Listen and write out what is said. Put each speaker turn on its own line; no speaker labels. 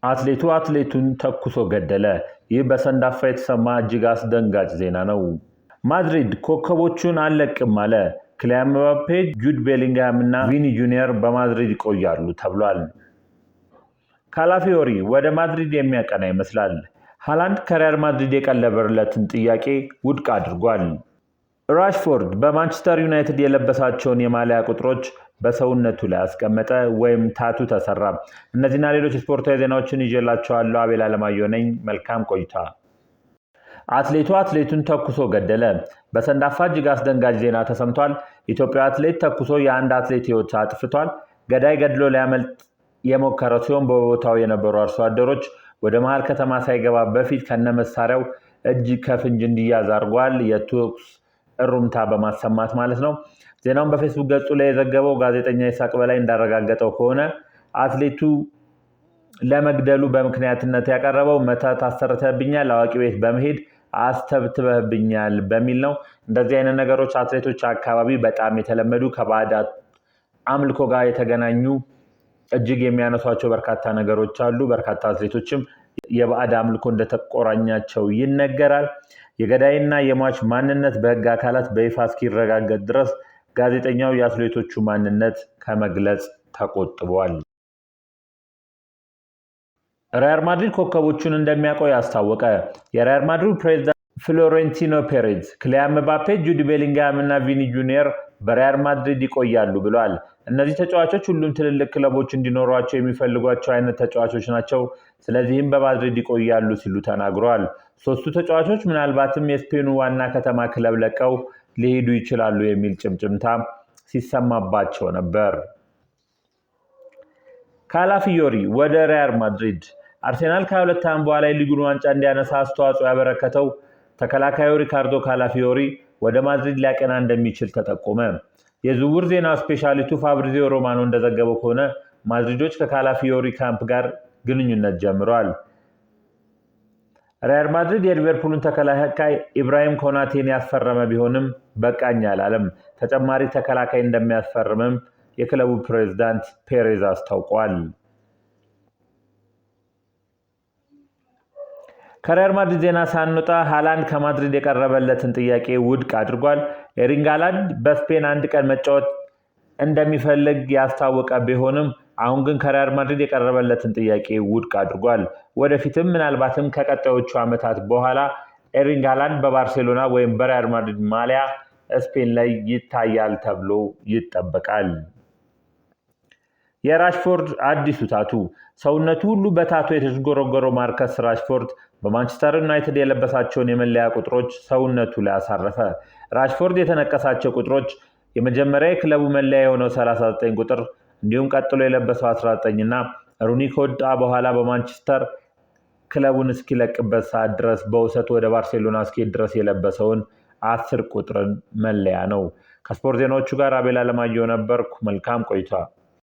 አትሌቱ አትሌቱን ተኩሶ ገደለ። ይህ በሰንዳፋ የተሰማ እጅግ አስደንጋጭ ዜና ነው። ማድሪድ ኮከቦቹን አልለቅም አለ። ኪሊያን ምባፔ፣ ጁድ ቤሊንግሃም እና ቪኒ ጁኒየር በማድሪድ ይቆያሉ ተብሏል። ካላፊዮሪ ወደ ማድሪድ የሚያቀና ይመስላል። ሃላንድ ከሪያል ማድሪድ የቀረበለትን ጥያቄ ውድቅ አድርጓል። ራሽፎርድ በማንቸስተር ዩናይትድ የለበሳቸውን የማሊያ ቁጥሮች በሰውነቱ ላይ አስቀመጠ ወይም tattoo ተሰራ። እነዚህና ሌሎች ስፖርታዊ ዜናዎችን ይዤላችኋለሁ። አቤል አለማየሁ ነኝ። መልካም ቆይታ። አትሌቱ አትሌቱን ተኩሶ ገደለ። በሰንዳፋ እጅግ አስደንጋጭ ዜና ተሰምቷል። ኢትዮጵያዊ አትሌት ተኩሶ የአንድ አትሌት ሕይወት አጥፍቷል። ገዳይ ገድሎ ሊያመልጥ የሞከረ ሲሆን በቦታው የነበሩ አርሶ አደሮች ወደ መሀል ከተማ ሳይገባ በፊት ከነመሳሪያው እጅ ከፍንጅ እንዲያዝ አድርጓል። የተኩስ እሩምታ በማሰማት ማለት ነው። ዜናውን በፌስቡክ ገጹ ላይ የዘገበው ጋዜጠኛ ይስሐቅ በላይ እንዳረጋገጠው ከሆነ አትሌቱ ለመግደሉ በምክንያትነት ያቀረበው መተት አሰርተህብኛል፣ አዋቂ ቤት በመሄድ አስተብትበህብኛል በሚል ነው። እንደዚህ አይነት ነገሮች አትሌቶች አካባቢ በጣም የተለመዱ፣ ከባዕድ አምልኮ ጋር የተገናኙ እጅግ የሚያነሷቸው በርካታ ነገሮች አሉ። በርካታ አትሌቶችም የባዕድ አምልኮ እንደተቆራኛቸው ይነገራል። የገዳይና የሟች ማንነት በሕግ አካላት በይፋ እስኪረጋገጥ ድረስ ጋዜጠኛው የአትሌቶቹ ማንነት ከመግለጽ ተቆጥቧል። ሪያል ማድሪድ ኮከቦቹን እንደሚያቆይ አስታወቀ። የሪያል ማድሪድ ፕሬዚዳንት ፍሎሬንቲኖ ፔሬዝ ኪሊያን ምባፔ፣ ጁድ ቤሊንግሃም እና ቪኒ ጁኒየር በሪያል ማድሪድ ይቆያሉ ብሏል። እነዚህ ተጫዋቾች ሁሉም ትልልቅ ክለቦች እንዲኖሯቸው የሚፈልጓቸው አይነት ተጫዋቾች ናቸው። ስለዚህም በማድሪድ ይቆያሉ ሲሉ ተናግረዋል። ሶስቱ ተጫዋቾች ምናልባትም የስፔኑ ዋና ከተማ ክለብ ለቀው ሊሄዱ ይችላሉ የሚል ጭምጭምታ ሲሰማባቸው ነበር። ካላፊዮሪ ወደ ሪያል ማድሪድ። አርሴናል ከ22 ዓመት በኋላ የሊጉን ዋንጫ እንዲያነሳ አስተዋጽኦ ያበረከተው ተከላካዩ ሪካርዶ ካላፊዮሪ ወደ ማድሪድ ሊያቀና እንደሚችል ተጠቆመ። የዝውውር ዜና ስፔሻሊቱ ፋብሪዚዮ ሮማኖ እንደዘገበው ከሆነ ማድሪዶች ከካላፊዮሪ ካምፕ ጋር ግንኙነት ጀምረዋል። ሪያል ማድሪድ የሊቨርፑልን ተከላካይ ኢብራሂም ኮናቴን ያስፈረመ ቢሆንም በቃኝ አላለም። ተጨማሪ ተከላካይ እንደሚያስፈርምም የክለቡ ፕሬዝዳንት ፔሬዝ አስታውቋል። ከሪያል ማድሪድ ዜና ሳንወጣ ሃላንድ ከማድሪድ የቀረበለትን ጥያቄ ውድቅ አድርጓል። ኤርሊንግ ሃላንድ በስፔን አንድ ቀን መጫወት እንደሚፈልግ ያስታወቀ ቢሆንም አሁን ግን ከሪያል ማድሪድ የቀረበለትን ጥያቄ ውድቅ አድርጓል። ወደፊትም ምናልባትም ከቀጣዮቹ ዓመታት በኋላ ኤርሊንግ ሃላንድ በባርሴሎና ወይም በሪያል ማድሪድ ማሊያ ስፔን ላይ ይታያል ተብሎ ይጠበቃል። የራሽፎርድ አዲሱ tattoo። ሰውነቱ ሁሉ በ tattoo የተዥጎረጎረው ማርከስ ራሽፎርድ በማንቸስተር ዩናይትድ የለበሳቸውን የመለያ ቁጥሮች ሰውነቱ ላይ አሳረፈ። ራሽፎርድ የተነቀሳቸው ቁጥሮች የመጀመሪያ የክለቡ መለያ የሆነው 39 ቁጥር፣ እንዲሁም ቀጥሎ የለበሰው 19 እና ሩኒ ከወጣ በኋላ በማንቸስተር ክለቡን እስኪለቅበት ሰዓት ድረስ በውሰት ወደ ባርሴሎና እስኪሄድ ድረስ የለበሰውን 10 ቁጥርን መለያ ነው። ከስፖርት ዜናዎቹ ጋር አቤል አለማየሁ ነበርኩ። መልካም ቆይታ።